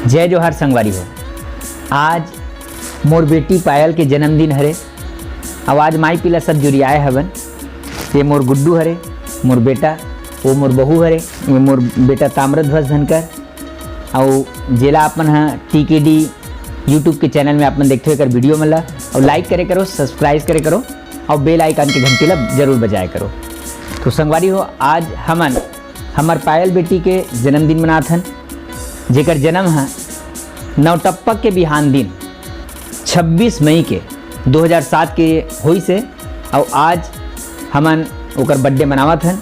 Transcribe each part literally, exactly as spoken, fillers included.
जय जोहार संगवारी हो। आज मोर बेटी पायल के जन्मदिन हरे। अउ आज माई पिला सब जुरियाए हवन। ये मोर गुड्डू हरे, मोर बेटा, वो मोर बहू हरे, ये मोर बेटा ताम्रध्वज धनकर। अउ जेला अपन ह TKD YouTube के चैनल में अपन देखथो एकर वीडियो मन ला, अउ लाइक करे करो, सब्सक्राइब करे करो, अउ बेल आइकन के घंटी ला जरूर बजाए करो। तो संगवारी हो, आज हमन हमर पायल बेटी के जन्मदिन मनात हन, जेकर जन्म ह नवटप्पक के बिहान दिन छब्बीस मई के दो हज़ार सात के होइस हे, अउ आज हमन ओकर बर्थडे मनावत हन।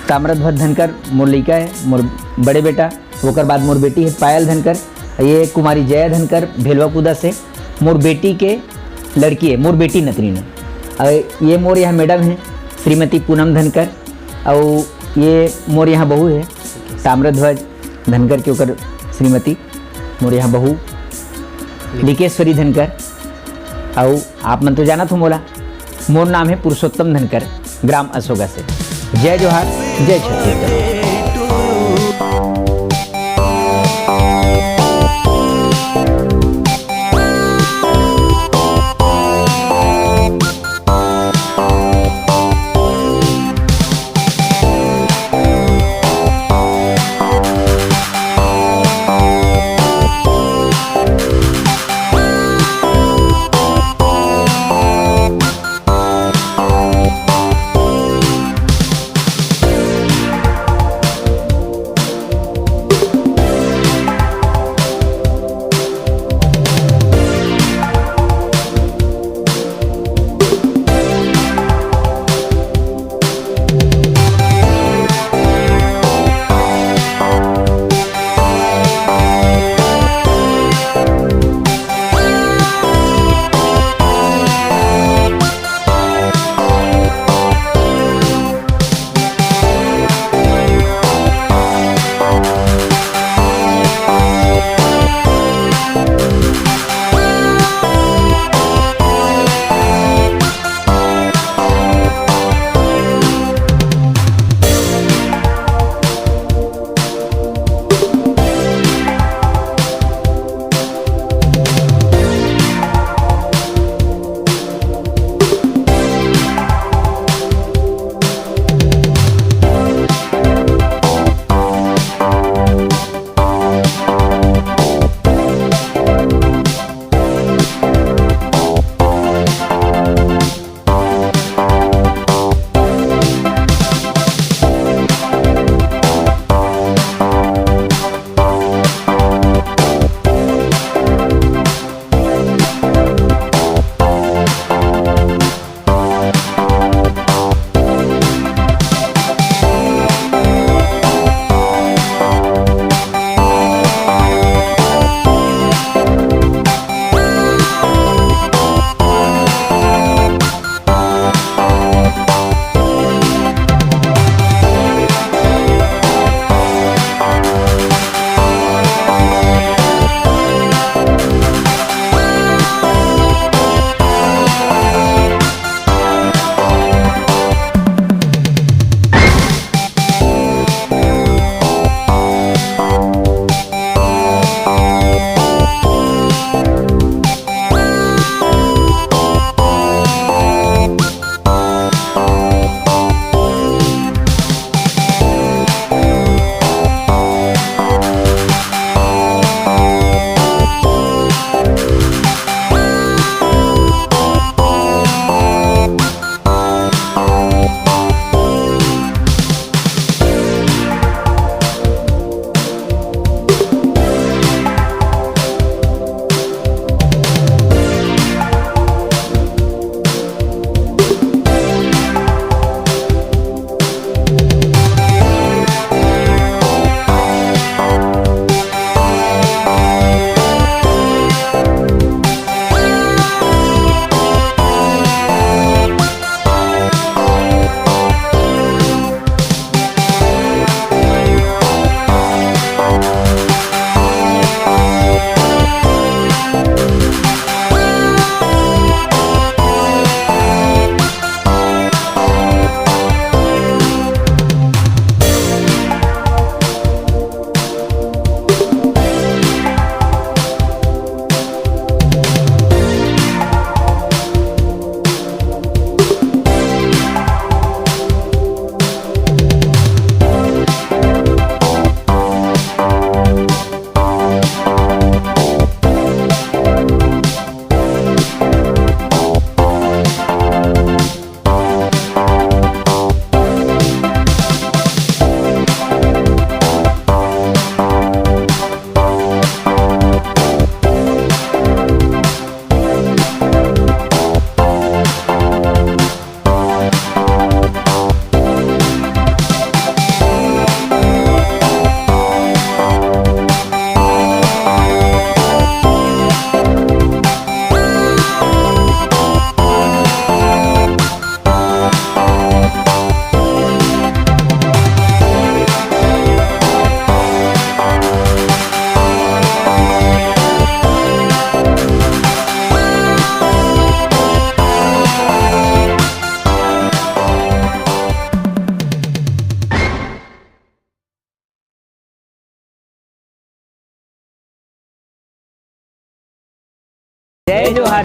ताम्रध्वज धनकर मोर लइका हे, मोर बड़े बेटा, ओकर बाद मोर बेटी हे पायल धनकर, ये कुमारी जया धनकर भेलवा कूदा से, मोर बेटी के लड़की हे, मोर बेटी नतनी हे। अउ ये मोर यहाँ मैडम हे श्रीमती पूनम धनकर, अउ ये मोर यहाँ बहू हे ताम्रध्वज धनकर के ओकर श्रीमती, मोर यहाँ बहू लिकेश्वरी धनकर। अउ आप मन तो जानत हो मोला, मोर नाम हे पुरुषोत्तम धनकर, ग्राम असोगा से। जय जोहार, जय छत्तीसगढ़।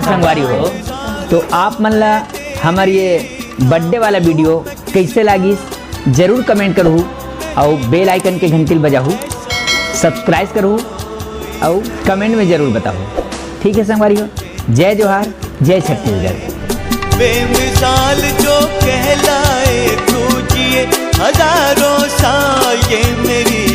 संगवारी हो, तो आप मन ला हमर ये बर्थडे वाला वीडियो कैसे लागिस, जरूर कमेंट करहू, अउ बेल आइकन के घंटी ल बजाहू, सब्सक्राइब करहू, अउ कमेंट में जरूर बताहू। ठीक है संगवारी हो, जय जोहार, जय छत्तीसगढ़। बेमिसाल जो कहलाए तू जिए हजारों साल, ये मेरी